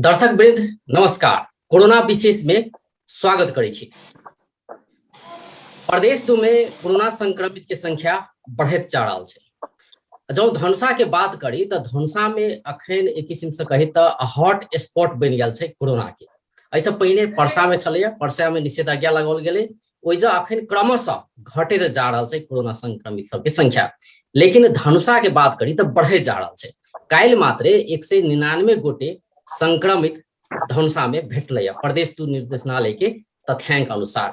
दर्शक वृद्ध नमस्कार। कोरोना विशेष में स्वागत करै छी। प्रदेश 2 में कोरोना संक्रमित के संख्या बढ़ैत जा रहल छै। जँ धनुषा के बात करी तऽ धनुषा में अखन एक किसिम से कही तऽ हॉट स्पॉट बनि गेल छै कोरोना के। एहिसँ पहिने परसा में छलैया, परसा में निषेधाज्ञा लगाओल गेलै, ओहि अखन क्रमशः घटैत जा रहल छै कोरोना संक्रमित सबके संख्या। लेकिन धनुषा के बात करी तऽ बढ़ैत जा रहल छै। काल्हि मात्रे 199 गोटे संक्रमित धनुषा में भेटलैया प्रदेश 2 निर्देशनालय के तथ्यांक अनुसार।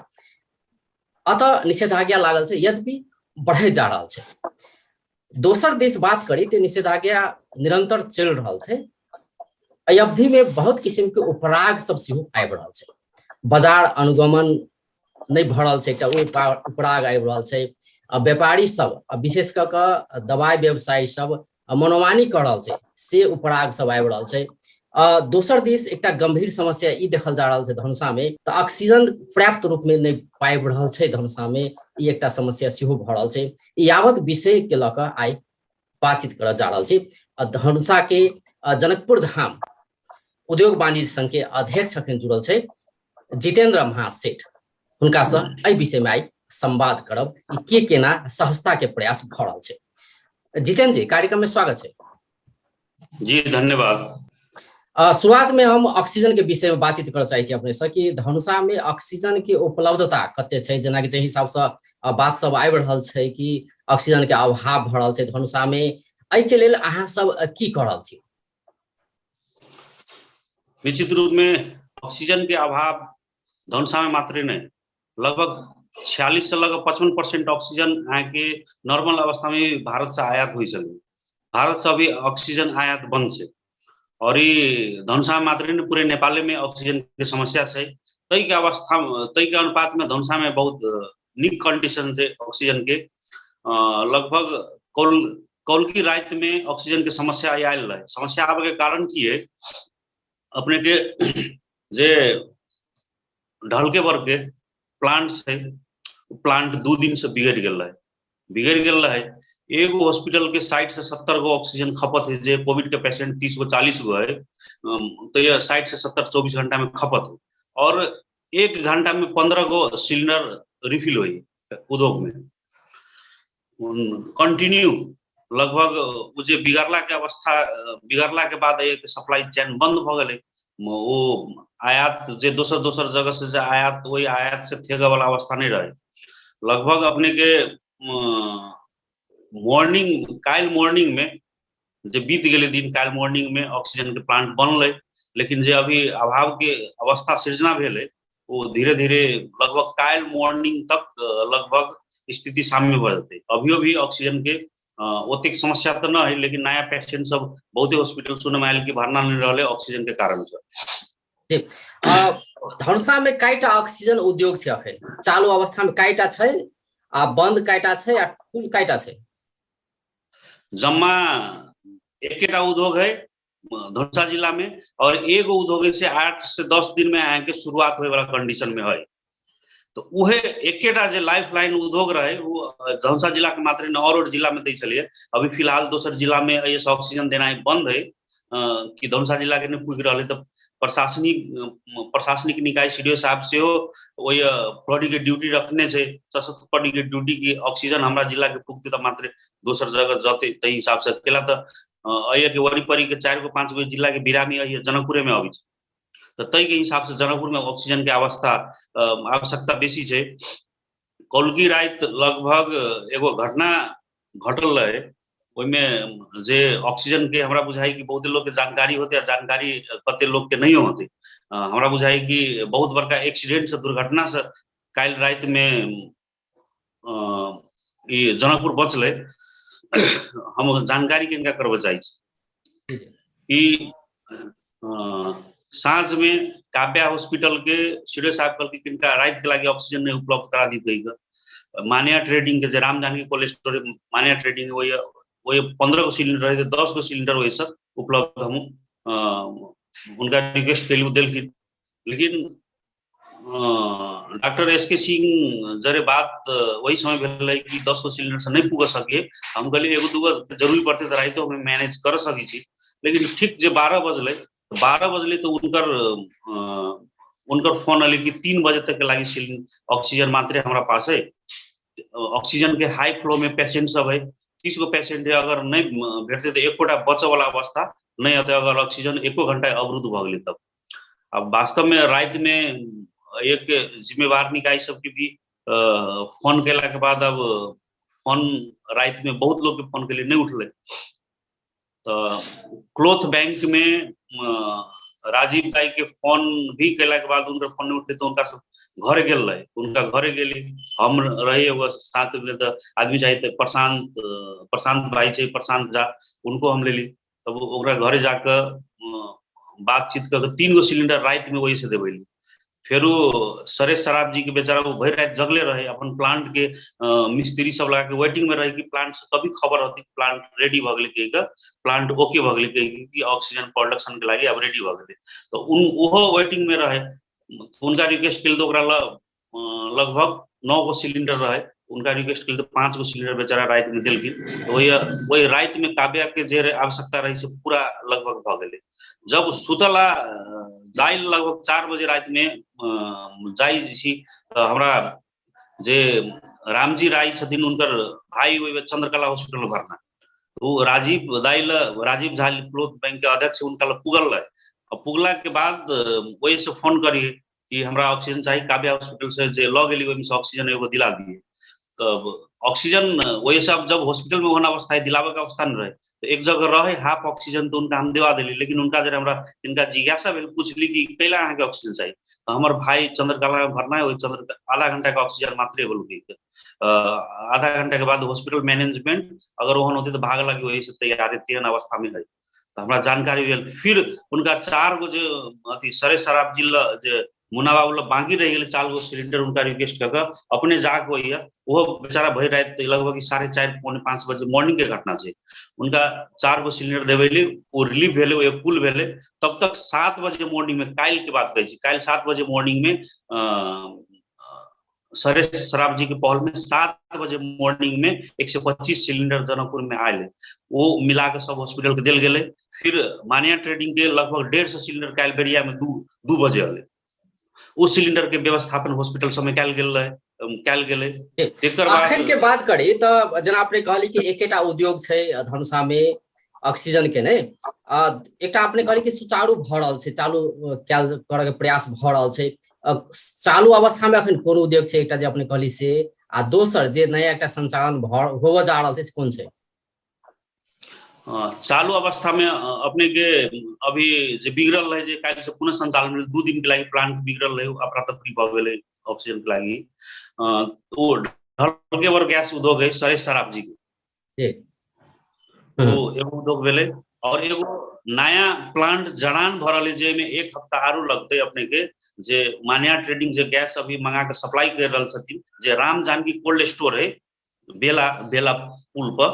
अतः निषेधाज्ञा लागल छै, यद्यपि बढ़ैत जा रहल छै। दोसर देश बात करी तऽ निषेधाज्ञा निरंतर चलि रहल छै। एहि अवधि में बहुत किसिम के उपराग सब सेहो आबि रहल छै। बाजार अनुगमन नहि भऽ रहल छै, एकटा उपराग आबि रहल छै। आ व्यापारी सब, आ विशेष कऽ कऽ दवाइ व्यवसायी सब मनोमानी कऽ रहल छै, से उपराग सब आबि रहल छै। दोसर दिस एकटा गंभीर समस्या ई देखल जा रहल छै धनुषा में, तऽ ऑक्सीजन पर्याप्त रूप में नहि पाबि रहल छै धनुषा में, ई एकटा समस्या सेहो भऽ रहल छै। यावत विषय के लऽ कऽ आइ बातचीत करऽ जा रहल छी। धनुषा के जनकपुर धाम उद्योग वाणिज्य संघ के अध्यक्ष अखन जुड़ल छै जितेंद्र महासेठ, हुनका से एहि विषय में आइ संवाद करब के केना सहजता के प्रयास भऽ रहल छै। जितेंद्र जी, कार्यक्रम में स्वागत छै। जी धन्यवाद। शुरुआत में हम ऑक्सीजन के विषय में बातचीत करऽ चाहै छी अपने से कि धनुषा में ऑक्सीजन के उपलब्धता कते छै। जेनाकि जाहि हिसाब से बात सब आबि रहल छै कि ऑक्सीजन के अभाव भऽ रहल छै धनुषा में, एहि के लेल अहाँ सब की कऽ रहल छी? निश्चित रूप में ऑक्सीजन के अभाव धनुषा में मात्रे नहीं, लगभग 46 से लगभग 55% ऑक्सीजन अहाँके नॉर्मल अवस्था में भारत से आयात होइ छलै। भारत से अभी ऑक्सीजन आयात बंद छै और ई धनुषा में मात्रे नहीं, पूरे नेपाले में ऑक्सीजन के समस्या छै। तै के अवस्था, तै के अनुपात में धनुषा में बहुत नीक कंडीशन छै ऑक्सीजन के। लगभग कौलकी राति में ऑक्सीजन के समस्या आयल रहे। समस्या आबे के कारण की है, अपने के जे ढलके वर्ग के प्लांट छै, प्लांट 2 दिन से बिगड़ गेल रहे, बिगड़ गेल रहे। एगो हॉस्पिटल के 60 से 70 गो ऑक्सीजन खपत है, जे कोविड के पेशेंट 30 गो 40 गो है, तो यह 60 से 70 24 घंटा में खपत है और 1 घंटा में 15 गो सिलेंडर रिफिल हुई उद्योग में कंटिन्यू। लगभग ओ जे बिगड़ला के अवस्था, बिगड़ला के बाद एक सप्लाई चैन बंद भ गेलै। ओ आयात जे दोसर दोसर जगह से जे आयात, ओहि आयात से थेगऽ वाला अवस्था नहीं रहे। लगभग अपने के मॉर्निंग, काल्हि मॉर्निंग में जे बीत गेलै दिन, काल्हि मॉर्निंग में ऑक्सीजन के प्लांट बनलै, लेकिन जे अभी अभाव के अवस्था सृजना भेलै वो धीरे धीरे लगभग काल्हि मॉर्निंग तक लगभग स्थिति साम्य भऽ जेतै। अभियो भी ऑक्सीजन के ओतेक समस्या तऽ नहि है, लेकिन नया पेशेंट सब बहुते हॉस्पिटल सुनय में आयल कि भरना नहीं रहले ऑक्सीजन के कारण से। जी, धनुषा में कईटा ऑक्सीजन उद्योग छै अखन चालू अवस्था में, कईटा छै आ बंद कईटा छै आ कुल कईटा छै? जम्मा एकेटा उद्योग है धनुषा जिला में और एगो उद्योग से 8 से 10 दिन में अहाँके शुरुआत होय वाला कंडीशन में है। तो उहे एकेटा जे लाइफ लाइन उद्योग रहे वो धनुषा जिला के मात्र न और जिला में दै छलियै। अभी फिलहाल दोसर जिला में एहिसँ ऑक्सीजन देनाइ बंद है कि धनुषा जिला के नहि पुगि रहल है। तऽ प्रशासनिक निकाय सी डी ओ साहब सेहो ओहि प्रहरी के ड्यूटी रखने छै, सशस्त्र प्रहरी के ड्यूटी की ऑक्सीजन हमरा जिला के पुगतै तऽ मात्र दोसर जगह जतै, ताहि हिसाब से केला तऽ एहि के वरीपरी के 4 गो 5 गो जिला के बिरामी एहि जनकपुरे में अबै छै, तऽ ताहि के हिसाब से जनकपुर में ऑक्सीजन के आवश्यकता बेसी छै। कौलकी राति लगभग एगो घटना घटल रहे, ओहिमे जे ऑक्सीजन के हमरा बुझाइ कि बहुत लोग के जानकारी होते आ जानकारी कते लोग के नहीं होते। हमरा बुझाइ कि बहुत बड़का एक्सीडेंट से, दुर्घटना से काल्हि राति में ई जनकपुर बचलै। हम जानकारी किनका करबऽ चाहै छी कि साँझ में काव्या हॉस्पिटल के सीडीओ साहब कहलकै किनका राति के लागी ऑक्सीजन नहीं उपलब्ध करा दी गई। मान्या ट्रेडिंग के जे राम जानकी कोल्ड स्टोरेज मान्या ट्रेडिंग वही 15 गो सिलेंडर रहे, 10 गो सिलेंडर वही सब उपलब्ध हम उनका रिक्वेस्ट कैलू देलखिन। लेकिन डॉक्टर एस के सिंह जरे बात वही समय भेलै कि 10 गो सिलेंडर से नहीं पुग सके। हम कहलिए एगो दूगो जरूरी पड़ते तऽ राइतो में मैनेज कर सकै छी, लेकिन ठीक जे 12 बजलै 12 बजले तऽ उनकर उनकर फोन अले कि 3 बजे तक के लागि ऑक्सीजन मात्रे हमरा पास है। ऑक्सीजन के हाई फ्लो में पेशेंट सब है, 30 गो पेशेंट है, अगर नहीं भेटते तो एकोटा बचे वाला अवस्था नहीं होते, अगर ऑक्सीजन एको घंटा अवरुद्ध भ गेलै तब। अब वास्तव में रात में एक जिम्मेवार निकाय सबके भी फोन केला के बाद अब फोन रात में बहुत लोग के फोन के लिए नहीं उठले। तो क्लोथ बैंक में राजीव भाई के फोन भी केला के बाद उनका फोन नहीं उठले तो उनका सब घरे गेल रहे, उनका घरे गेली हम रहे एगो साथ में तो आदमी चाहिए तो प्रशांत प्रशांत भाई छै, प्रशांत झा, उनको हम लेली। तब ओकरा घरे जाके बातचीत करके 3 गो सिलेंडर रात में वही से देबैली। फेरू सरेश सराफ जी के बेचारा वो भरि रात जगले रहे, अपन प्लांट के मिस्त्री सब लगा के वेटिंग में रहे कि प्लांट से कभी खबर होती प्लांट रेडी भ गेलै कहि के, प्लांट ओके भ गेलै कहि के कि ऑक्सीजन प्रोडक्शन के लागि अब रेडी भ गेलै। तो उन ओहो वेटिंग में रहे, उनका रिक्वेस्ट केल तो ओकरा लगभग 9 गो सिलेंडर रहे, उनका रिक्वेस्ट केल तो 5 गो सिलेंडर बेचारा रात में देलखिन। तो वही वही रात में काव्या के जे आवश्यकता रहे से पूरा लगभग भ गेलै। जब सुतला जाय लगभग 4 बजे रात में जाय छी तऽ हमरा जे रामजी राय छथिन उनकर भाई ओहि चंद्रकला हॉस्पिटल में भरना, ओ राजीव दाई ल राजीव झा क्लोथ बैंक के अध्यक्ष उनका ल पुगल रहे। आ पुगला के बाद ओहि से फोन करिए कि हमरा ऑक्सीजन चाही, काव्या हॉस्पिटल से जे ल गेली ओहिमे से ऑक्सीजन एगो दिला दिए। तब ऑक्सीजन वही सब जब हॉस्पिटल में ओहन अवस्था है दिलावे के अवस्था नहीं रहे तो एक जगह रहे हाफ ऑक्सीजन तो उनका हम दिवा दिली। लेकिन उनका जब हमरा इनका जिज्ञासा भेल पूछली कि कैला अहाँके ऑक्सीजन चाही, तो हमर भाई चंद्रकला में भरना है, वही चंद्र आधा घंटा के ऑक्सीजन मात्रे होल। आधा घंटा के बाद हॉस्पिटल मैनेजमेंट अगर ओहन होते तो भाग लगी वही से तैयार तेहन अवस्था में है। तो हमरा जानकारी भेल। फिर उनका 4 गो जे अथी सरे शराब जी ल जे मुन्ना बाबू ल बाकी रह गेलै 4 गो सिलेंडर उनका रिक्वेस्ट कऽ के अपने जाके होइए, ओहो बेचारा भरि राति लगभग 4:30 4:45 बजे मॉर्निंग के घटना छै, उनका 4 गो सिलेंडर देबैली, ओ रिलीफ भेलै, ओ कुल भेलै। तब तक 7 बजे मॉर्निंग में काल्हि के बात कहै छी, काल्हि 7 बजे मॉर्निंग में सरेश सराफ जी के पहल में 7 बजे मॉर्निंग में 125 सिलेंडर जनकपुर में आयल, वो मिला के सब हॉस्पिटल के देल गेलै। फिर मानिया ट्रेडिंग के लगभग 150 सिलेंडर काल्हि बेरिया में 2 बजे अलै, ओ सिलेंडर के व्यवस्थापन हॉस्पिटल सब में कयल गेल रहे, कयल गेलै। एकर बाद अखन के बात करी तऽ जेना अपने कहली कि एकेटा उद्योग छै धनुषा में ऑक्सीजन के ने, एकटा अपने कहली कि सुचारू भऽ रहल छै, चालू कयल करऽ के प्रयास भऽ रहल छै। चालू अवस्था में अखन कोन उद्योग छै एकटा जे अपने कहली से, आ दोसर जे नया एकटा संचालन होबऽ जा रहल छै से कोन छै? चालू अवस्था में अपने के अभी जे बिगड़ल रहे जे काल्हि से पुनः संचालन भेल, 2 दिन के लागि प्लांट बिगड़ल रहे, अफरा तफरी भऽ गेलै ऑक्सीजन के लागि। ओ ढलकेवर गैस उद्योग है सरेश सराफ जी के, ओ एगो उद्योग भेलै। और एगो नया प्लांट जड़ान भऽ रहल है जाहिमे 1 हफ्ता आरो लगतै अपने के, जे मानिया ट्रेडिंग जे गैस अभी मंगा के सप्लाई कर रहल छथिन, जे राम जानकी कोल्ड स्टोर है बेला बेला पुल पर,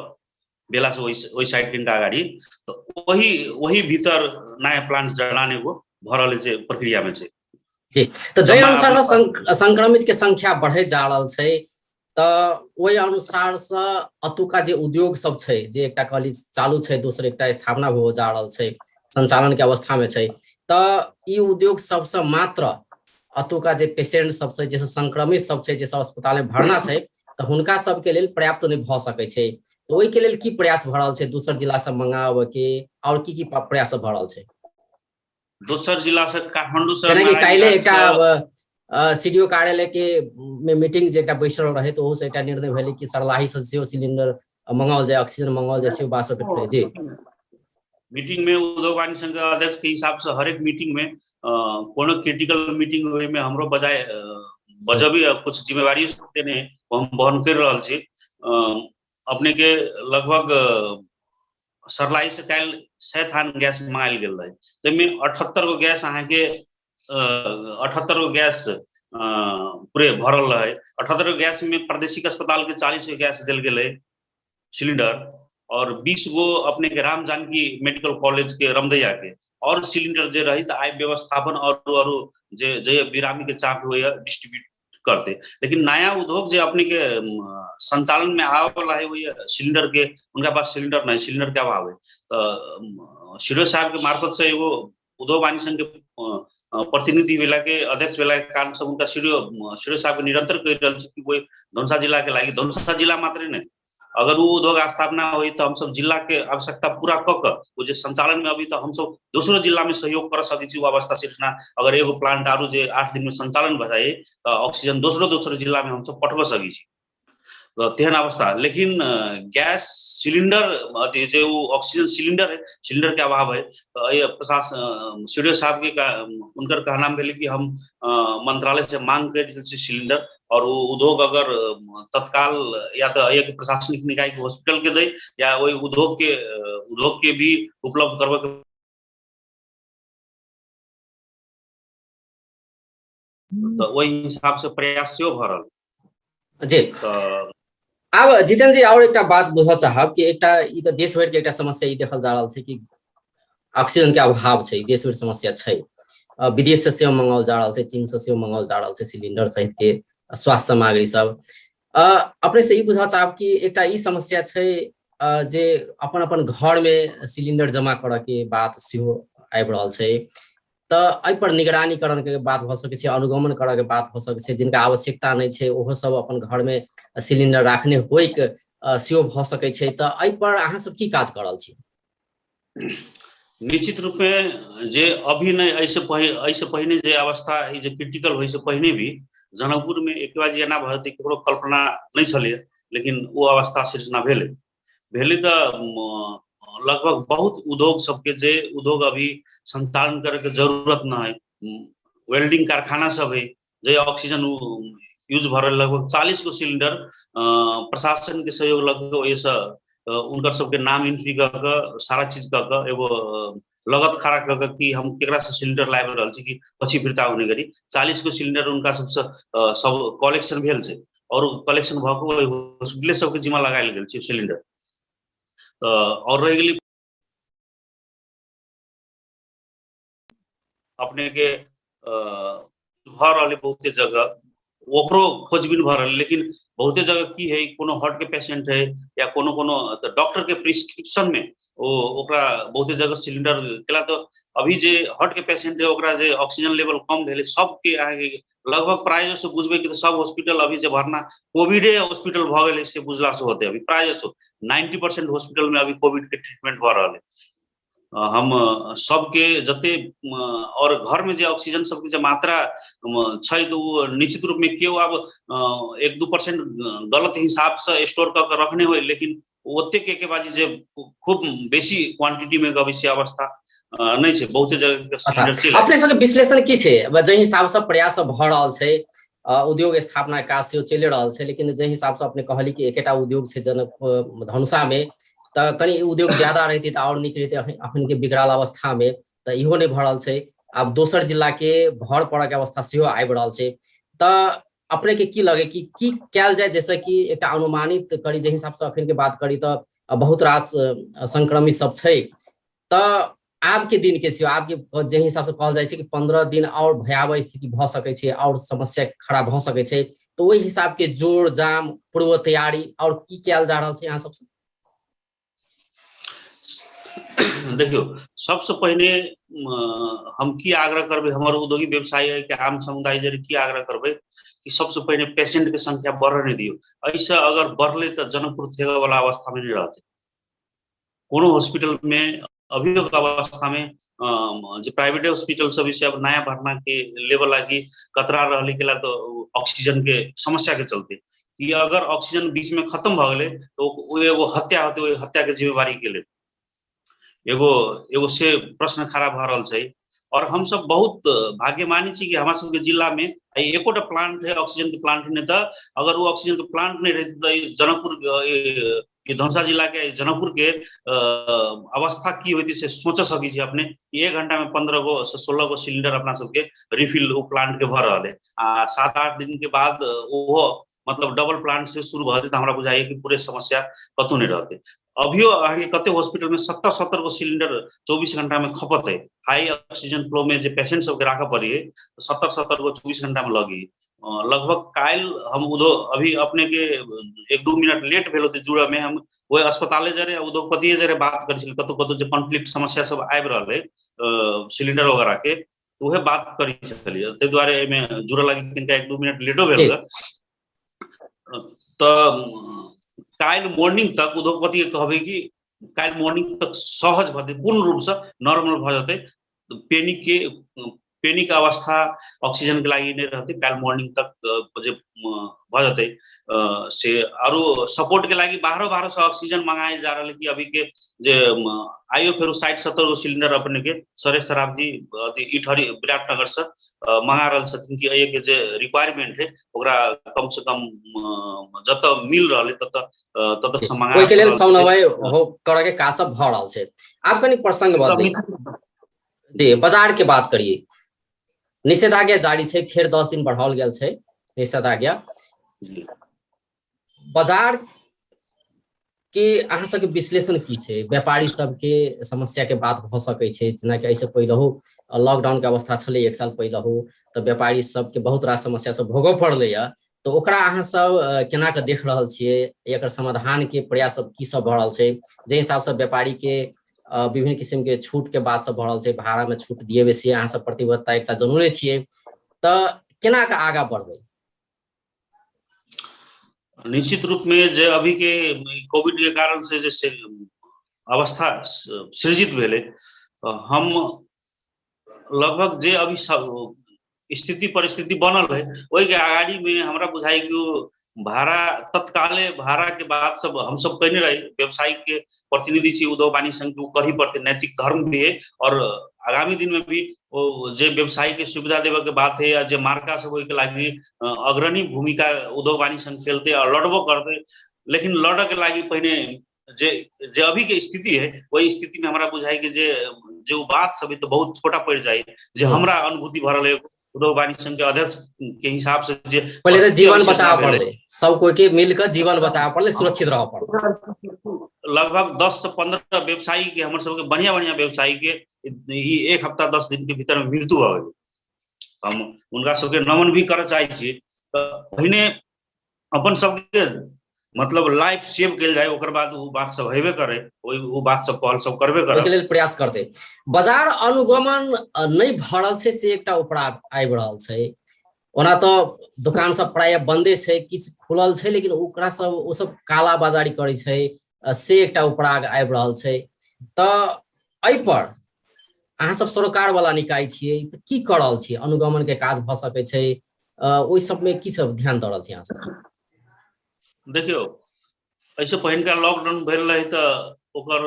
बेला से ओहि साइड कनिटा अगाडि, तऽ ओही ओही भीतर नया प्लांट जड़ान एगो भऽ रहल छै, प्रक्रिया में छै। जी, तऽ जाहि अनुसार से संक्रमित के संख्या बढ़ैत जा रहल छै तऽ ओहि अनुसार से अतुका जे उद्योग सब छै, जे एकटा कहली चालू छै, दोसर एकटा स्थापना हो जा रहल छै, संचालन के अवस्था में छै, तऽ ई उद्योग सबसँ मात्र अतुका जे पेशेंट सब छै, जे सब संक्रमित सब छै, जे सब अस्पताल में भरना छै, तऽ हुनका सबके लेल पर्याप्त नहि भऽ सकै छै। तऽ ओहिके लेल की प्रयास भऽ रहल छै दोसर जिला से मंगाबऽ के, और की की प्रयास सब भऽ रहल छै? दोसर जिला से काठमांडू से जेनाकि काल्हि नारायणघाट एकटा से सीडीओ कार्यालय के में मीटिंग जे एकटा बैसल रहे, तऽ ओहू से एकटा निर्णय भेलै कि सरलाही से सेहो सिलेंडर मंगाओल जाय, ऑक्सीजन मंगाओल जाय, सेहो बात सब भेलै। जी, मीटिंग में उद्योग वाणिज्य संघ के अध्यक्ष के हिसाब से हरेक मीटिंग में कोनो क्रिटिकल मीटिंग होय में हमरो बजाय बजबी कुछ जिम्मेवारी देने हम वहन कर रहल छी। अपने के लगभग सरलाही से काल्हि 100 थान गैस मंगायल गेल रहे, ताहिमे 78 गो गैस अहाँके 78 गो गैस पूरे भरल रहे। 78 गो गैस में प्रादेशिक अस्पताल के 40 गो गैस देल गेलै सिलेंडर, और 20 गो अपने के राम जानकी मेडिकल कॉलेज के रमदैया के, और सिलेंडर जे रही तऽ आइ व्यवस्थापन और जे जे बिरामी के चाप होइए डिस्ट्रीब्यूट करते। लेकिन नया उद्योग जे अपने के संचालन में आवे वाला है वही सिलेंडर के, उनका पास सिलेंडर नहीं, सिलेंडर के अभाव है। तो सीडीओ साहब के मार्फत से एगो उद्योग वाणिज्य संघ के प्रतिनिधि भेला के अध्यक्ष भेला के कारण से हुनका सीडीओ सीडीओ साहब के निरंतर कहि रहल छी कि ओहि धनुषा जिला के लागि, धनुषा जिला मात्रे नहि, अगर वो उद्योग स्थापना होई तो हम सब जिला के आवश्यकता पूरा क के वो जे संचालन में अभी तो हम सब दोसरो जिला में सहयोग कर सकै छी। अवस्था सिर्जना अगर एगो प्लांट आरू जे 8 दिन में संचालन भ जाए तो ऑक्सीजन दोसरो दोसरो जिला में हम सब पठब सकै छी, तेहन अवस्था। लेकिन गैस सिलिंडर अथी जे वो ऑक्सीजन सिलिंडर है, सिलिंडर के अभाव है। तो ये प्रशासन सीडीओ साहब के उनकर कहना भेल कि हम मंत्रालय से मांग कर सिलिंडर और वो उद्योग अगर तत्काल या तो एक प्रशासनिक निकाय के हॉस्पिटल के दे या वही उद्योग के भी उपलब्ध करबे के, तो वही हिसाब से प्रयास सेहो भऽ रहल जी। तऽ आब जितेन्द्र जी और एकटा बात बुझऽ चाहब कि एकटा ई तऽ देश भरि के एकटा समस्या ई देखल जा रहल छै कि ऑक्सीजन के अभाव छै, देश भरि समस्या छै। विदेश से सेहो मंगाओल जा रहल छै, चीन से सेहो मंगाओल जा रहल छै सिलिंडर सहित के स्वास्थ्य सामग्री सब। अपने से ई बुझऽ चाहब कि एकटा ई समस्या छै जे अपन अपन घर में सिलिंडर जमा करऽ के बात सेहो आबि रहल छै, तऽ एहि पर निगरानीकरण के बात भऽ सकै छै, अनुगमन करऽ के बात भऽ सकै छै। जिनका आवश्यकता नहि छै ओहो सब अपन घर में सिलिंडर राखने होइक सेहो भऽ सकै छै। तऽ एहि पर अहाँ सब की काज कऽ रहल छी? निश्चित रूप में जे अभी नहि, एहिसँ पहिने जे अवस्था ई जे क्रिटिकल होइ से पहिने भी जनकपुर में एक बार एना भऽ जेतै ककरो कल्पना नहि छलै, लेकिन ओ अवस्था सृजना भेलै। भेलै तऽ लगभग बहुत उद्योग सबके जे उद्योग अभी संचालन करैके जरूरत न है, वेल्डिंग कारखाना सब है जे ऑक्सीजन यूज भऽ रहल, लगभग 40 गो सिलिंडर प्रशासन के सहयोग लग ओहिसँ उनकर सबके नाम एंट्री कऽ के सारा चीज कऽ के एगो लगत खड़ा कऽ के कि हम केकरा से सिलिंडर लाबि रहल छी कि पछि फिरता होने गरी 40 गो सिलिंडर उनका सबसँ सब कलेक्शन भेल छै और कलेक्शन भऽ के ओहि हॉस्पिटले सबके जिम्मा लगायल गेल छै सिलिंडर। और रहि गेली अपने के भऽ रहल है बहुते जगह, ओकरो खोजबीन भऽ रहल, लेकिन बहुते जगह की है कोनो हार्ट के पेशेंट है या कोनो कोनो डॉक्टर के प्रिस्क्रिप्शन में ओ ओकरा बहुते जगह सिलिंडर केला। तो अभी जे हार्ट के पेशेंट है ओकरा जे ऑक्सीजन लेवल कम भेलै सबके अहाँके लगभग प्रायः से बुझबै कि सब हॉस्पिटल अभी जे भरना कोविडे हॉस्पिटल भऽ गेलै से बुझला से होतै। अभी प्रायः से 90% हॉस्पिटल में अभी कोविड के ट्रीटमेंट भऽ रहल है। हम सबके जते और घर में जे ऑक्सीजन सबके जे मात्रा छै तो वो निश्चित रूप में केओ आब 1-2% गलत हिसाब से स्टोर कऽ के रखने होय, लेकिन ओतेक के बाजी जे खूब बेसी क्वांटिटी में गबै से अवस्था नहि छै बहुते जगह के सिलिंडर चलि। अपने सबके विश्लेषण की छै जाहि हिसाब से प्रयास भऽ रहल छै, उद्योग स्थापना काज सेहो चलि रहल छै, लेकिन जाहि हिसाब से अपने कहली कि एकेटा उद्योग छै जनक धनुषा में, तऽ कनि उद्योग ज्यादा रहितै तऽ आओर नीक रहितै अखन के विकराल अवस्था में, तऽ इहो नहि भऽ रहल छै। आब दोसर जिला के भर पड़ऽ के अवस्था सेहो आबि रहल छै। तऽ अपने के की लगे कि की कयल जाय जैसे कि एकटा अनुमानित करी, जाहि हिसाब से अखन के बात करी तऽ बहुत रास संक्रमित सब छै, तऽ आब के दिन के सेहो आब के जाहि हिसाब से कहल जाइ छै कि 15 दिन और भयावह स्थिति भऽ सकै छै और समस्या खड़ा भऽ सकै छै, तऽ ओहि हिसाब के जोड़ जाम पूर्व तैयारी और की कयल जा रहल छै अहाँ सबसे? देखियौ, सबसे पहिने हम की आग्रह करबै हमर उद्योगी व्यवसायी है कि आम समुदाय जरे की आग्रह करबै कि सबसे पहिने पेशेंट के संख्या बढ़ऽ नहि दियौ। एहिसँ अगर बढ़लै तऽ जनकपुर थेगऽ वाला अवस्था में नहि रहतै। कोनो हॉस्पिटल में अभियो के अवस्था में जे प्राइवेट हॉस्पिटल सब से अब नया भरना के लेवल लागि कतरा रहल के तो ऑक्सीजन के समस्या के चलते कि अगर ऑक्सीजन बीच में खत्म भऽ गेलै तो ओ एगो हत्या होतै, ओहि हत्या के जिम्मेवारी के लेतै, एगो एगो से प्रश्न खड़ा भऽ रहल छै। और हम सब बहुत भाग्यमानी छी कि हमरा सबके जिला में एकोटा प्लांट है ऑक्सीजन के प्लांट नहीं, तऽ अगर वो ऑक्सीजन के प्लांट नहीं रहते तऽ जनकपुर ये धनुषा जिला के जनकपुर के अवस्था की होती से सोच सकै छी अपने कि 1 घंटा में 15 गो से 16 गो सिलिंडर अपना सबके रिफिल ओ प्लांट के भऽ रहल है। आ 7-8 दिन के बाद ओहो मतलब डबल प्लांट से शुरू भऽ जेतै तऽ हमरा बुझाइए कि पूरे समस्या कतौ नहि रहतै। अभियो अहाँके कते हॉस्पिटल में 70-70 गो सिलिंडर 24 घंटा में खपत है। हाई ऑक्सीजन फ्लो में जे पेशेंट सबके राखऽ पड़िए 70-70 गो 24 घंटा में लगी। लगभग काल्हि हम उद्योग अभी अपने के 1-2 मिनट लेट भेल होते जुड़ऽ में, हम ओहि अस्पताले जरे उद्योगपतिये जरे बात करै छलियै, कतौ कतौ जे कॉन्फ्लिक्ट समस्या सब आबि रहल है सिलेंडर वगैरह के, उहे बात करै छलियै, ताहि दुआरे एहिमे जुड़ऽ लागि कनिका 1-2 मिनट लेटो भेल। तऽ काल्हि मॉर्निंग तक उद्योगपति के कहबै कि काल्हि मॉर्निंग तक सहज भऽ जेतै, पूर्ण रूपसँ नॉर्मल भऽ जेतै, पेनिक के पेनिक अवस्था ऑक्सीजन के लागि नहि रहतै, काल्हि मॉर्निंग तक जे भऽ जेतै से। आरो सपोर्ट के लागि बाहरो बाहरो से ऑक्सीजन मंगायल जा रहल है कि अभी के जे आइयो फेरो 60-70 गो सिलेंडर अपने के सरेश सराफ जी अथी इटहरी विराटनगर से मंगा रहल छथिन कि एहि के जे रिक्वायरमेंट है ओकरा कम से कम जतऽ मिल रहल है ततऽ ततऽ से मंगा ओहिके लेल समन्वय हो करऽ के काज सब भऽ रहल छै। आब कनि प्रसंग बदली जी, बाजार के बात करिए, निषेधाज्ञा जारी छै, फेर 10 दिन बढ़ाओल गेल छै निषेधाज्ञा। बाजार के अहाँ सबके विश्लेषण की छै? व्यापारी सबके समस्या के बात भऽ सकै छै, जेनाकि एहिसँ पहिलहु लॉकडाउन के अवस्था छलै 1 साल पहिलहु, तऽ व्यापारी सबके बहुत रास समस्या सब भोगऽ पड़लै, तऽ ओकरा अहाँ सब केना कऽ देख रहल छियै, एकर समाधान के प्रयास सब की सब भऽ रहल छै? जाहि हिसाबसँ व्यापारी के विभिन्न किसिम के छूट के बात सब भऽ रहल छै, भाड़ा में छूट दिएबै से अहाँ सब प्रतिबद्धता एकटा जरूरे छियै, तऽ केना कऽ आगाँ बढ़बै? निश्चित रूप में जे अभी के कोविड के कारण से जे अवस्था सृजित भेलै, हम लगभग जे अभी सब स्थिति परिस्थिति बनल है ओहि के अगाड़ी में हमरा बुझाइ कि भाड़ा तत्काले भाड़ा के बात सब हम सब कहने रही, व्यवसायिक के प्रतिनिधि छी उद्योग वाणिज्य संघ के, करही पड़ते, नैतिक धर्म भी है और आगामी दिन में भी वो जे व्यवसायी के सुविधा देवे के बात है या जे मार्का सब ओहि के लागि अग्रणी भूमिका उद्योग वाणिज्य संघ खेलते और लड़बो करते। लेकिन लड़े के लागि पहिने जे जे अभी के स्थिति है वही स्थिति में हमरा बुझाइ कि जे जे वो बात सब है तो बहुत छोटा पड़ जाए, जे हमरा अनुभूति भरल है उद्योग वाणिज्य संघ के अध्यक्ष के हिसाब से जे पहले तो जीवन बचाव पड़ले, सब कोई के मिलकर जीवन बचाव पड़ले, सुरक्षित रह पड़ले। लगभग 10 से 15 व्यवसायी के हमर सबके बढ़िया बढ़िया व्यवसायी के ई 1 हफ्ता 10 दिन के भीतर में मृत्यु भऽ गेल। हम उनका सबके नमन भी करऽ चाहै छी। तऽ पहिने अपन सबके मतलब लाइफ सेव कयल जाय, ओकर बाद ओ बात सब हेबे करे, ओहि ओ बात सब पहल सब करबे करे, ओहिके लेल प्रयास करते। बाजार अनुगमन नहि भऽ रहल छै से एकटा उपरा आबि रहल छै। ओना तऽ दोकान सब प्रायः बंदे छै, किछु खुलल छै, लेकिन ओकरा सब ओ सब काला बाजारी करै छै से एकटा उपराग आबि रहल छै। तऽ एहि पर अहाँ सब सरोकार वाला निकाय छियै, तऽ की कऽ रहल छियै? अनुगमन के काज भऽ सकै छै, ओहि सबमे की सब ध्यान दऽ रहल छी अहाँ सब? देखियौ, एहिसँ पहिनका लॉकडाउन भेल रहै तऽ ओकर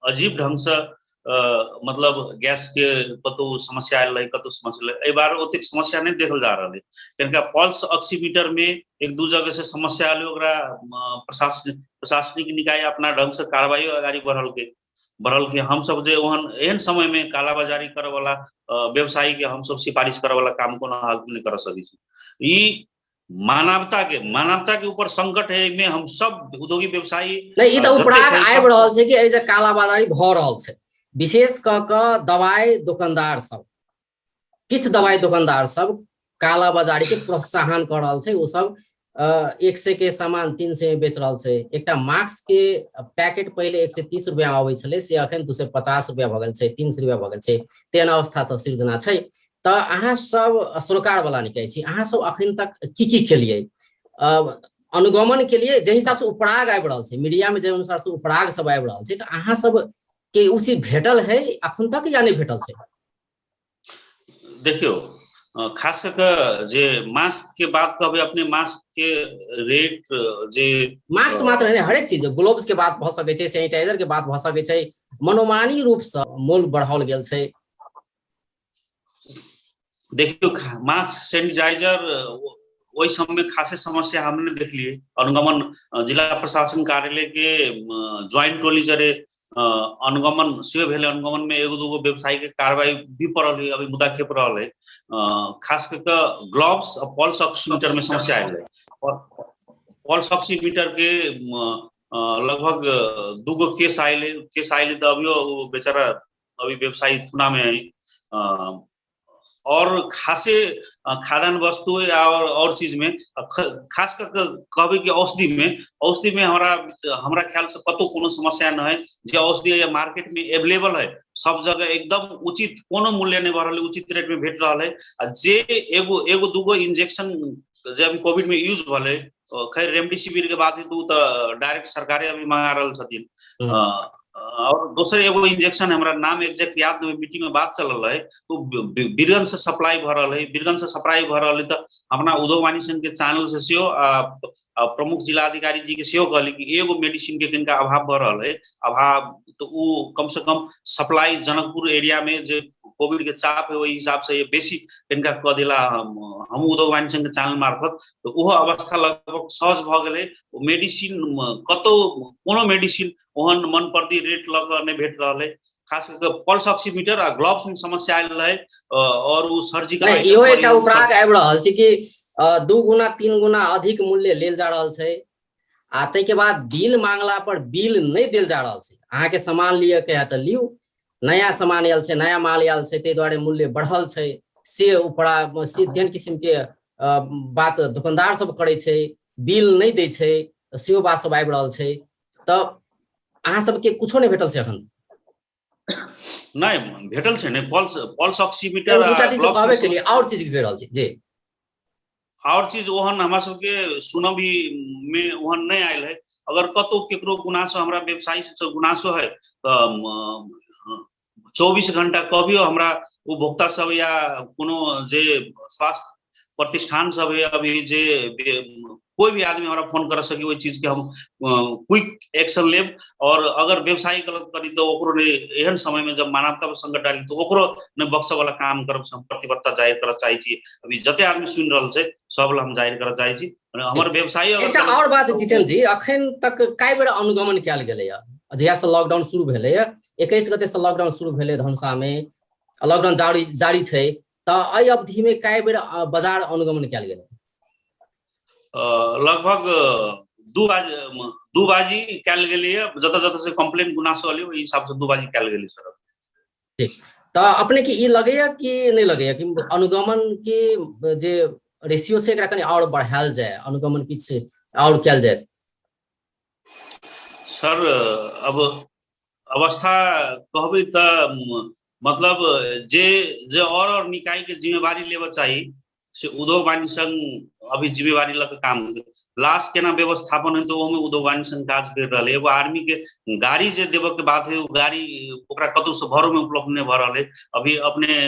अजीब ढंगसँ मतलब गैस के कतौ समस्या आयल रहै, कतौ समस्या रहै। एहि बार ओतेक समस्या नहि देखल जा रहल है। कनिका पल्स ऑक्सीमीटर में 1-2 जगह से समस्या आयल, ओकरा प्रशासनिक निकाय अपना ढंग से कार्रवाई अगाड़ी बढ़ल के हम सब जे ओहन एहन समय में कालाबाजारी करऽ वाला व्यवसायी के हम सब सिफारिश करऽ वाला काम कोनो हालत में नहि कर सकै छी। ई मानवता के ऊपर संकट है, एहिमे हम सब उद्योगी व्यवसायी नहि, ई तऽ उपराग आबि रहल छै कि एहि जे कालाबाजारी भऽ रहल छै, विशेष कऽ कऽ दवाइ दोकानदार सब, किछु दवाइ दोकानदार सब कालाबाजारी के प्रोत्साहन कऽ रहल छै। ओ सब 100 के सामान 300 में बेच रहल छै। एकटा मास्क के पैकेट पहिले 130 रुपया में अबै छलै, से अखन 250 रुपया भऽ गेल छै, 300 रुपया भऽ गेल छै। तेहन अवस्था तऽ सृजना छै। तऽ अहाँ सब सरोकार वाला निकाय छी, अहाँ सब अखन तक की की केलियै अनुगमन के लिए? जाहि हिसाब से उपराग आबि रहल छै मीडिया में, जाहि अनुसार से उपराग सब आबि रहल छै, तऽ अहाँ सब के उ चीज भेटल है अखन तक या नहि भेटल छै? देखियौ, खास कऽ के जे मास्क के बात कहबै अपने, मास्क के रेट जे मास्क मात्र नहि, हरेक चीज, ग्लोव्स के बात भऽ सकै छै, सैनिटाइजर के बात भऽ सकै छै, मनोमानी रूप से मोल बढ़ाओल गेल छै। देखियौ, मास्क सैनिटाइजर ओहि समय में खासे समस्या हम नहि देखलियै। अनुगमन जिला प्रशासन कार्यालय के ज्वाइंट टोली जरे अनुगमन सेहो भेलै। अनुगमन में एगो दूगो व्यवसायी के कार्रवाई भी पड़ल है, अभी मुद्दा खेप रहल है। खास कर के ग्लव्स और पल्स ऑक्सीमीटर में समस्या आयल है। पल्स ऑक्सीमीटर के लगभग 2 केस आयल, केस आयल तऽ अभियो बेचारा अभी व्यवसायी थुना में है। और खासे खाद्यान्न वस्तु और चीज में खास कर कहबै कि औषधि में हमरा हमरा ख्याल से कतौ कोनो समस्या न है। जे औषधि या मार्केट में एवेलेबल है सब जगह एकदम उचित, कोनो मूल्य नहीं बढ़ रहा है, उचित रेट में भेट रहा है। आ जे एगो एगो दूगो इंजेक्शन जे अभी कोविड में यूज भले, खैर रेमडेसिविर के बात है तो डायरेक्ट सरकारे अभी मंगा रहल छथिन। और दोसर एगो इंजेक्शन हमरा नाम एग्जैक्ट याद नहीं, मीटिंग में बात चल रहा है, तो बीरगंज से सप्लाई भ रहल है, बीरगंज से सप्लाई भ रहल है। तो अपना उद्योग वाणिज्य संघ के चैनल से सेहो प्रमुख जिलाधिकारी जी के सेहो कहली कि एगो मेडिसिन के किनका अभाव भ रहल है, अभाव तो उ कम से कम सप्लाई जनकपुर एरिया में जे कोविड के चाप है ओहि हिसाब से बेसी किनका कह दिला हम उद्योग वाणिज्य संघ के चैनल मार्फत, तो ओहो अवस्था लगभग सहज भ गेलै। मेडिसिन कतौ कोनो मेडिसिन ओहन मन पर्दी रेट लऽ कऽ नहि भेट रहल है। खास कऽ पल्स ऑक्सीमीटर आ ग्लव्स में समस्या आयल रहे और उ सर्जिकल इहो एकटा उपराग आबि रहल छै कि 2 गुना 3 गुना अधिक मूल्य लेल जा रहल छै आ ताहिके बाद बिल मांगला पर बिल नहि देल जा रहल छै। अहाँके सामान लिअ के है तऽ लिउ, नया सामान आयल छै, नया माल आयल छै, ताहि दुआरे मूल्य बढ़ल छै, से उपरा से तेहन किसिम के बात दुकानदार सब करै छै, बिल नहि दै छै, सेहो बात सब आबि रहल छै। तऽ अहाँ सबके कुछो नहि भेटल छै एखन? नहि भेटल छै ने, पल्स ऑक्सीमीटर दूटा चीज कहबे केलियै, और चीज कहि रहल छी जी। और चीज ओहन हमरा सबके सुनबी में ओहन नहि आयल है। अगर कतौ केकरो गुनासो हमरा व्यवसायी सबसे गुनासो है तऽ 24 घंटा कभियो हमरा उपभोक्ता सब या कोनो जे स्वास्थ्य प्रतिष्ठान सब है अभी जे कोई भी आदमी हमरा फोन कर सकी ओहि चीज के हम क्विक एक्शन लेब। और अगर व्यवसायी गलत करी तो ओकरो ने एहन समय में जब मानवता पर संकट डाली तो ओकरो ने बक्सा वाला काम करब से हम प्रतिबद्धता जाहिर करऽ चाहै छी। अभी जते आदमी सुनि रहल छै सब ला हम जाहिर करऽ चाहै छी। हमर व्यवसायी एकटा और बात जितेन्द्र जी, अखन तक कए बेर अनुगमन कयल गेलैया जहिया से लॉकडाउन शुरू भेलैया? 21 गते से लॉकडाउन शुरू भेलै धनुषा में, लॉकडाउन जारी जारी छै, तऽ एहि अवधि में कए बेर बाजार अनुगमन कयल गेलै? लगभग दू बाजी कयल गेलैया, जतऽ जतऽ से कंप्लेन गुनासो एलै ओहि हिसाब से 2 बाजी कयल गेलै सर। ठीक, तऽ अपने के ई लगैया कि नहि लगैया कि अनुगमन के जे रेशियो छै एकरा कनि और बढ़ायल जाय, अनुगमन किछु और कयल जाय? सर अब अवस्था कहबै तऽ मतलब जे जे और निकाय के जिम्मेवारी लेबऽ चाही से उद्योग वाणिज्य संघ अभी जिम्मेवारी लऽ के काम लाश केना व्यवस्थापन है तो ओहिमे उद्योग वाणिज्य संघ काज कर रहल है। एगो आर्मी के गाड़ी जे देबऽ के बात है ओ गाड़ी ओकरा कतौ से घरों में उपलब्ध नहीं भऽ रहल है। अभी अपने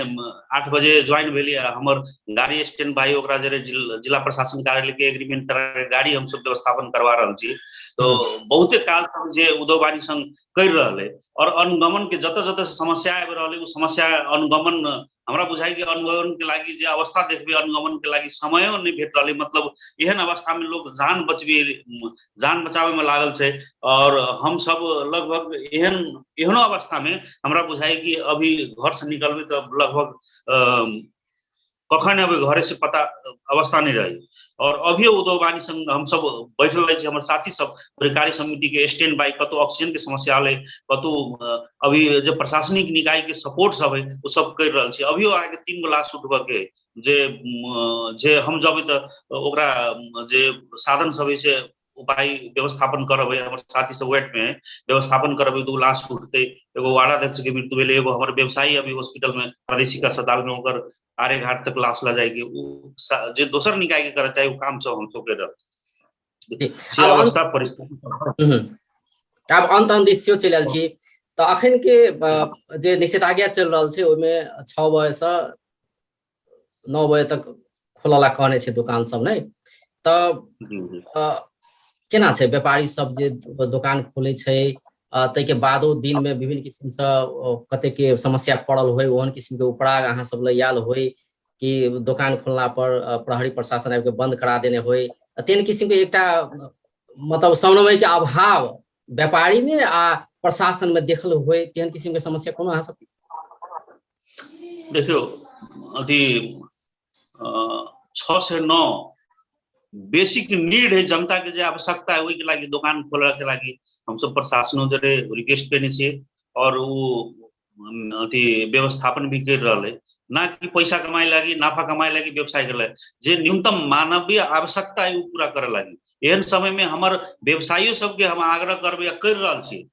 8 बजे ज्वाइन भेलियै, हमर गाड़ी स्टैंड बाई ओकरा जरे जिला प्रशासन कार्यालय के एग्रीमेंट करा के गाड़ी हम सब व्यवस्थापन करवा रहल छी। तो बहुते काज सब जे उद्योग वाणिज्य संघ कर रहल है और अनुगमन के जतऽ जतऽ से समस्या आबि रहल है ओ समस्या अनुगमन हमरा बुझाइ कि अनुगमन के लागि जे अवस्था देखबै अनुगमन के लागि समयो नहि भेट रहल है। मतलब एहन अवस्था में लोग जान बचावे में लागल छै और हम सब लगभग एहनो अवस्था में हमरा बुझाइ कि अभी घर से निकलबै तऽ लगभग कखन अबै घरे से पता अवस्था नहीं रही। और अभियो उद्योग वाणिज्य संघ हम सब बैठल रहे छी, हमर साथी सब कार्य समिति के स्टैंड बाई कतौ ऑक्सीजन के समस्या आले कतौ अभी जे प्रशासनिक निकाय के सपोर्ट सब है ओ सब कर रहल छी। अभियो अहाँके 3 गो लाश उठबऽ के जे जे हम जबै तऽ ओकरा जे साधन सब है से उपाय व्यवस्थापन करबै, हमर साथी सब वेट में व्यवस्थापन करबै, 2 लाश उठतै, एगो वार्डाध्यक्ष के मृत्यु भेलै, एगो हमर व्यवसायी अभी हॉस्पिटल में प्रादेशिक अस्पताल में ओकर आर्यघाट तक लाश लऽ जायके उ जे दोसर निकाय के करऽ चाही ओ काम सब हम सब कर रहल छी। अवस्था परिस्थिति आब अंत अंत दिस सेहो चलि आयल छी। तऽ अखन के जे निषेधाज्ञा चलि रहल छै ओहिमे 6 बजे से 9 बजे तक खोलऽ ला कहने छै दुकान सब नहि तऽ केना छै व्यापारी सब जे दोकान खोलै छै ताहिके बादो दिन में विभिन्न किसिम से कते के समस्या पड़ल होय ओहन किसिम के उपराग अहाँ सब लग आयल होय कि दोकान खोलला पर प्रहरी प्रशासन आबि के बंद करा देने होय, तेहन किसिम के एकटा मतलब समन्वय के अभाव व्यापारी में आ प्रशासन में देखल होय, तेहन किसिम के समस्या कोनो अहाँ सब? देखियौ अथी 6 से 9 बेसिक नीड है जनता के जे आवश्यकता है ओहिके लागि दोकान खोलऽ के लागि हमसब प्रशासनो जरे रिक्वेस्ट केने छियै और ओ अथी व्यवस्थापन भी कर रहल है। ना कि पैसा कमाए लागी, नाफा कमाए लागी व्यवसाय करे लागी, जे न्यूनतम मानवीय आवश्यकता है उ पूरा करे लागी। एहन समय में हमर व्यवसायियो सबके हम आग्रह करबै आ करि रहल छी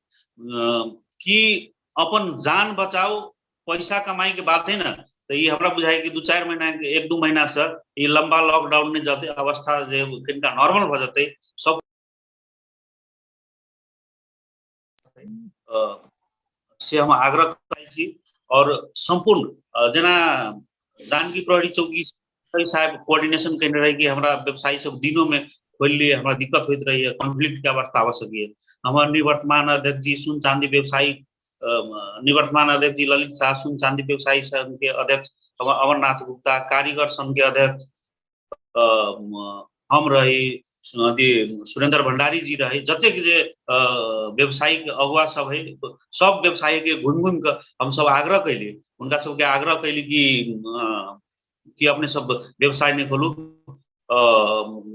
कि अपन जान बचाउ, पैसा कमाई के बात है ना। तऽ ई हमरा बुझाइ कि 2-4 महीना, 1-2 महीना से ई लंबा लॉकडाउन नहि जतै, अवस्था जे कनिका नॉर्मल भऽ जेतै सब से हम आग्रह करै छी। और सम्पूर्ण जेना जानकी प्रहरी चौकी साहेब कोऑर्डिनेशन केने रही कि हमरा व्यवसायी सब दिनों में खोलि लिए, हमरा दिक्कत होइत रही, कॉन्फ्लिक्ट के अवस्था आवश्यक है। हमर निवर्तमान अध्यक्ष जी सुन चांदी व्यवसायी, निवर्तमान अध्यक्ष जी ललित शाह सुन चांदी व्यवसायी संघ के अध्यक्ष अमरनाथ गुप्ता, कारीगर संघ के अध्यक्ष हम रही, सुरेंद्र भंडारी जी रहे, जतेक जे व्यवसायिक अगुआ सब है सब व्यवसायी के घुमि घुमि के हम सब आग्रह कैली, उनका सबके आग्रह कैली कि अपने सब व्यवसाय नहीं खोलू,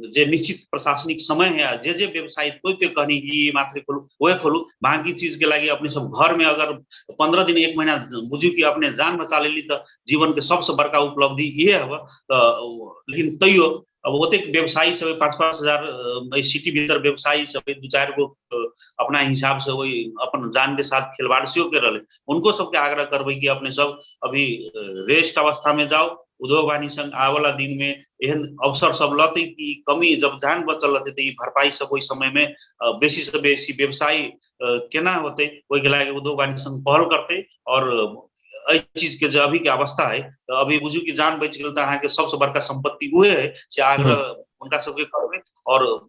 जे निश्चित प्रशासनिक समय है जे जे व्यवसाय कोई के कहनी कि मात्र खोलू वह खोलू, बाकी चीज के लागि अपने सब घर में अगर 15 दिन 1 महीना बुझू कि अपने जान बचा लेली तो जीवन के सबसे बड़का उपलब्धि ये हव। तो लेकिन तैयो अब ओतेक व्यवसायी सब 5-5 हजार सिटी भीतर व्यवसायी सब 2-4 गो अपना हिसाब से वही अपन जान के साथ खिलवाड़ सेहो कर रहे, उनको सबके आग्रह करबै कि अपने सब अभी रेस्ट अवस्था में जाओ। उद्योग वाणिज्य संघ आवाला दिन में एहन अवसर सब लतै कि कमी जब जान बचल रहतै तऽ ई भरपाई सब ओहि समय में बेसी से बेसी व्यवसायी केना होतै ओहिके लागि उद्योग वाणिज्य संघ पहल करतै। और एहि चीज के जे अभी के अवस्था है तऽ अभी बुझू कि जान बचि गेल तऽ अहाँके सबसे बड़का संपत्ति उहे है, से आग्रह हुनका सबके करबै। और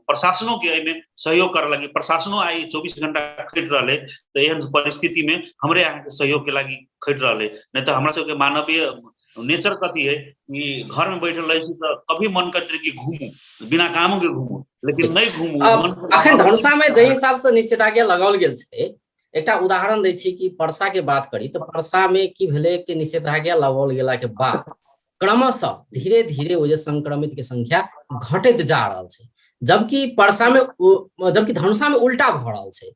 प्रशासनो के एहिमे सहयोग करऽ लागि, प्रशासनो आइ 24 घंटा खटि रहल है, तऽ एहन परिस्थिति में हमरे अहाँके सहयोग के लागि खटि रहल है। नहीं तऽ हमरा सबके मानवीय नेचर कथी है कि घर में बैठल रहे छी तऽ कभी मन करते रहे कि घूमू, बिना कामो के घूमू, लेकिन नहीं घूमू। अखन धनुषा में जाहि हिसाब से निषेधाज्ञा लगाओल गेल छै, एकटा उदाहरण दै छी कि परसा के बात करी तऽ परसा में की भेलै कि निषेधाज्ञा लगाओल गेला के बाद क्रमशः धीरे धीरे ओ जे संक्रमित के संख्या घटैत जा रहल छै, जबकि परसा में जबकि धनुषा में उल्टा भऽ रहल छै।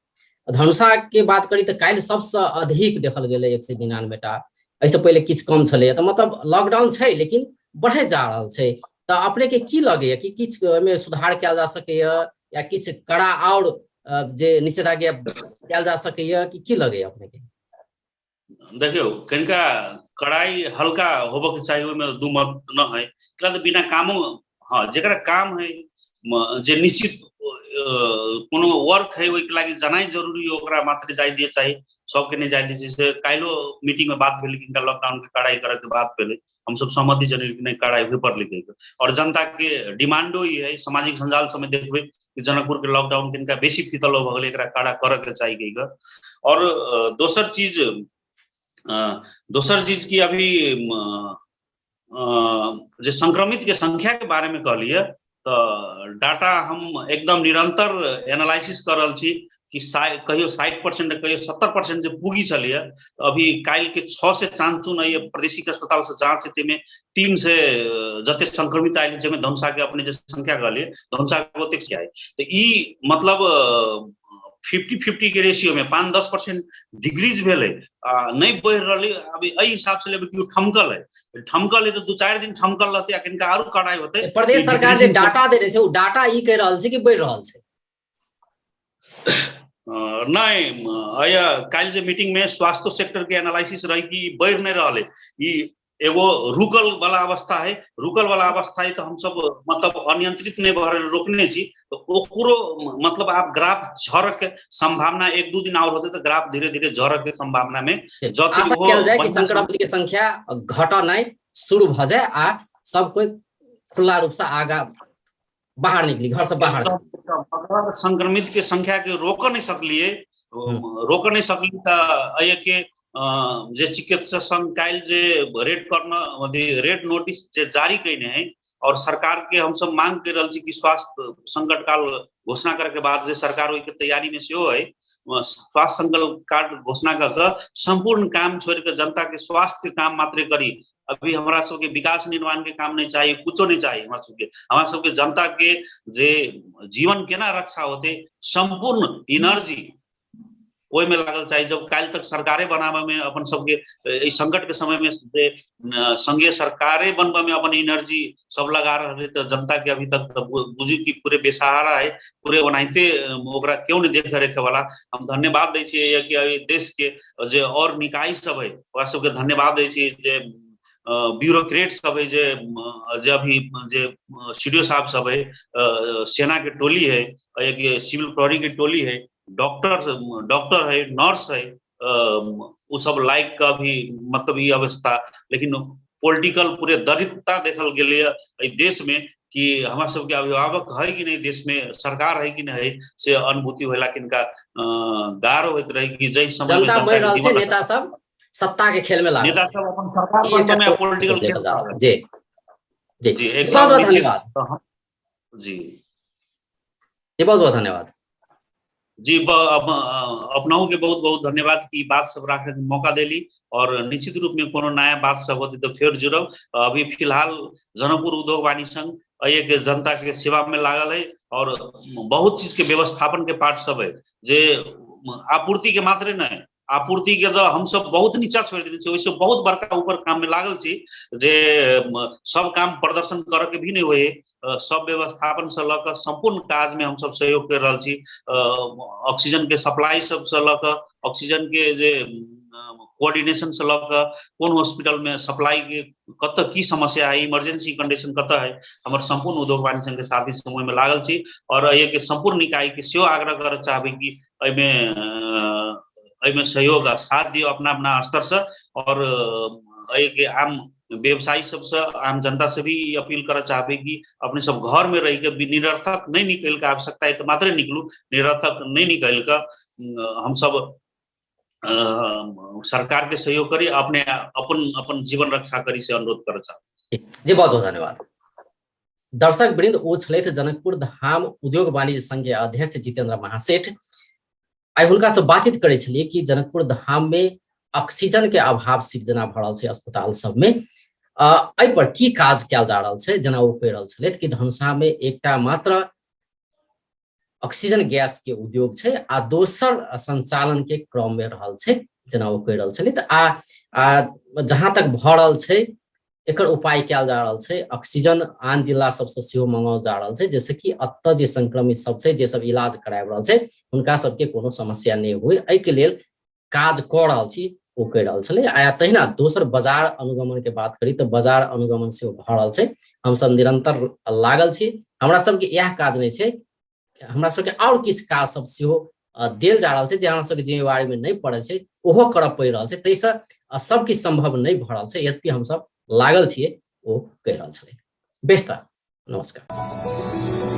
धनुषा के बात करी तऽ काल्हि सबसँ अधिक देखल गेलै 199 टा, एहिसँ पहिले किछु कम छलैया। तऽ मतलब लॉकडाउन छै लेकिन बढ़ैत जा रहल छै। तऽ अपने के की लगैया कि किछु ओहिमे सुधार कयल जा सकैया या किछु कड़ा आओर जे निषेधाज्ञा कयल जा सकैया कि की लगैया अपने के? देखियौ, कनिका कड़ाई हल्का होबऽ के चाही, ओहिमे दू मत न है। किया तऽ बिना कामो, हाँ जकरा काम है जे निश्चित कोनो वर्क है ओहिके लागि जनाइ जरूरी है, ओकरा मात्र जाय दिए चाही, सबके नहीं जाय दिए। जैसे काल्हिो मीटिंग में बात भेलै कि हिनका लॉकडाउन के कड़ाई करे के बात भेलै, हम सब सहमति जनेली कि नहीं कड़ाई होय पड़लै कहिके। और जनता के डिमांडो ई है, सामाजिक संजाल सबमे देखबै कि जनकपुर के लॉकडाउन के हिनका बेसी फीतल भऽ गेलै, एकरा कड़ा करऽ के चाही कहिके। और दोसर चीज की अभी जे संक्रमित के संख्या के बारे में कहलिए तऽ डाटा हम एकदम निरंतर एनालिसिस कर रहल छी कि कहियो 60% कहियो 70% जे पुगी छलैया, अभी काल्हि के 6 से चानचुन अइ प्रादेशिक अस्पताल से जांच हेतै में 3 से जते संक्रमित आयल, जाहिमे धनुषा के अपने जे संख्या कहलिए धनुषा के ओतेक से आयल, तऽ ई मतलब 50-50 के रेशियो में 5-10% डिक्रीज भेलै, नहि बढ़ि रहलै। अभी एहि हिसाब से लेबै कि ओ ठमकल है, ठमकल है तऽ 2-4 दिन ठमकल रहतै आ कनिका आरो कड़ाई होतै। प्रदेश सरकार जे डाटा देने छै ओ डाटा ई कहि रहल छै कि बढ़ि रहल छै। नहि, काल्हि जे मीटिंग में स्वास्थ्य सेक्टर के एनालिसिस रही कि बढ़ि नहि रहल है, ई एगो रुकल वाला अवस्था है, रुकल वाला अवस्था है तो हम सब मतलब अनियंत्रित नहीं भऽ रहल, रोकने छी, तो ओकरो मतलब आब ग्राफ झरक के संभावना 1-2 दिन और होते तो ग्राफ धीरे धीरे झरक के संभावना में जते आशा कयल जाय कि संक्रमित के संख्या घटनाइ शुरू भऽ जाय आ सब कोई खुला रूप से आगा बाहर निकली, घर से बाहर। अगर संक्रमित के संख्या के रोक नहीं सकलिए, रोक नहीं सकली तऽ एहि के जे चिकित्सा संघ काल्हि जे रेड कॉर्नर रेड नोटिस जे जारी कयने है, और सरकार के हम सब मांग कर रहल छी कि स्वास्थ्य संकट काल घोषणा करे के बाद जे सरकार ओहिके तैयारी में सेहो है, स्वास्थ्य संकट काल घोषणा कर के संपूर्ण काम छोड़ के जनता के स्वास्थ्य के काम मात्र करी। अभी हमरा सबके विकास निर्माण के काम नहीं चाहिए, कुछो नहीं चाहिए हमरा सबके, हमरा सबके जनता के जे जीवन केना रक्षा होते संपूर्ण एनर्जी ओहिमे लागल चाही। जब काल्हि तक सरकारे बनाबऽ मे अपन सबके एहि संकट के समय में जे संघीय सरकारे बनबऽ में अपन एनर्जी सब लगा रहल है, तऽ जनता के अभी तक तऽ बुझू कि पूरे बेसहारा है, पूरे ओनाहिते ओकरा केओ नहि देख रेखे वाला। हम धन्यवाद दै छियै कि एहि देश के जे और निकाय सब है ओकरा सबके धन्यवाद दै छियै, जे ब्यूरोक्रेट सब है, जे जे अभी जे सी डी ओ साहब सब है, सेना के टोली है, एक सिविल प्रहरी के टोली है, डॉक्टर डॉक्टर है, नर्स है, ओ सब लाइक के अभी मतलब ई अवस्था। लेकिन पॉलिटिकल पूरे दरिद्रता देखल गेलैए एहि देश में कि हमरा सबके अभिभावक है कि नहीं, देश में सरकार है कि नहीं है, से अनुभूति होला किनका गार होइत रहे कि जाहि समय में जनता मरि जनता के रहल छै, जीवन नेता सब सत्ता के खेल में लागल नेता छै। सब अपन सरकार ई एकटा बनबे में टोपी पॉलिटिकल देखल खेल जा रहल छै। जी जी जी बहुत एकदम बहुत निश्चित। धन्यवाद। जी जी, बहुत बहुत धन्यवाद। जी, अपनाहु के बहुत बहुत धन्यवाद कि बात सब राखे के मौका देली और निश्चित रूप में कोनो नया बात सब होती तो फिर जुड़ब। अभी फिलहाल जनकपुर उद्योग वाणिज्य संघ एहि जनता के सेवा में लागल है और बहुत चीज के व्यवस्थापन के पार्ट सब है, जे आपूर्ति के मात्रे नहीं, आपूर्ति के तो हम सब बहुत नीचा छोड़ देने छी, ओहिसँ बहुत बड़का ऊपर काम में लागल छी, जे सब काम प्रदर्शन करऽ के भी नहीं होए, सब व्यवस्थापन से लऽ कऽ सम्पूर्ण काज में हम सब सहयोग कर रहल छी। ऑक्सीजन के सप्लाई सब से लऽ कऽ, ऑक्सीजन के जे कोऑर्डिनेशन से लऽ कऽ, कोन हॉस्पिटल में सप्लाई के कतऽ की समस्या है, इमरजेंसी कंडीशन कतऽ है, हमर सम्पूर्ण उद्योग वाणिज्य संघ के साथी समूह में लागल छी। और एहि सम्पूर्ण निकाय के सेहो आग्रह करऽ चाहबै कि एहिमे एहिमे सहयोग आ साथ दियौ अपना अपना स्तर से। और एहिके आम व्यवसायी सबसे, आम जनता से भी अपील करऽ चाहबै कि अपने सब घर में रहि के निरर्थक नहीं निकल के, आवश्यकता है तो मात्रे निकलू, निरर्थक नहीं निकल के हम सब सरकार के सहयोग करी, अपने अपन अपन जीवन रक्षा करी से अनुरोध करऽ चाहब। जी, बहुत बहुत धन्यवाद। दर्शक वृंद, ओ छलथि जनकपुर धाम उद्योग वाणिज्य संघ के अध्यक्ष जितेंद्र महासेठ। आइ हुनका से बातचीत करै छलियै कि जनकपुर धाम में ऑक्सीजन के अभाव सिर्जना भऽ रहल छै अस्पताल सब में, एहि पर की काज कयल जा रहल छै। जेना ओ कहि रहल छलथि कि धनुषा में एकटा मात्र ऑक्सीजन गैस के उद्योग छै आ दोसर संचालन के क्रम में रहल छै, जेना ओ कहि रहल छलै। तऽ आ जहाँ तक भऽ रहल छै एकर उपाय कयल जा रहल छै, ऑक्सीजन आन जिला सबसँ सेहो मंगाओल जा रहल छै, जाहिसँ कि एतऽ जे संक्रमित सब छै, जे सब इलाज कराबि रहल छै, हुनका सबके कोनो समस्या नहि हुए, एहिके लेल काज कऽ रहल छी, ओ कहि रहल छलै। आ तहिना दोसर बाजार अनुगमन के बात करी तऽ बाजार अनुगमन सेहो भऽ रहल छै। हमसब निरंतर लागल छी, हमरा सबके इएह काज नहि छै, हमरा सबके आओर किछु काज सब सेहो देल जा रहल छै, जे हमरा सबके जिम्मेवारी में नहि पड़ै छै ओहो करऽ पड़ि रहल छै, ताहिसँ सब किछु सम्भव नहि भऽ रहल छै, यद्यपि हमसब लागल छियै, ओ कहि रहल छलै। बेस तऽ नमस्कार।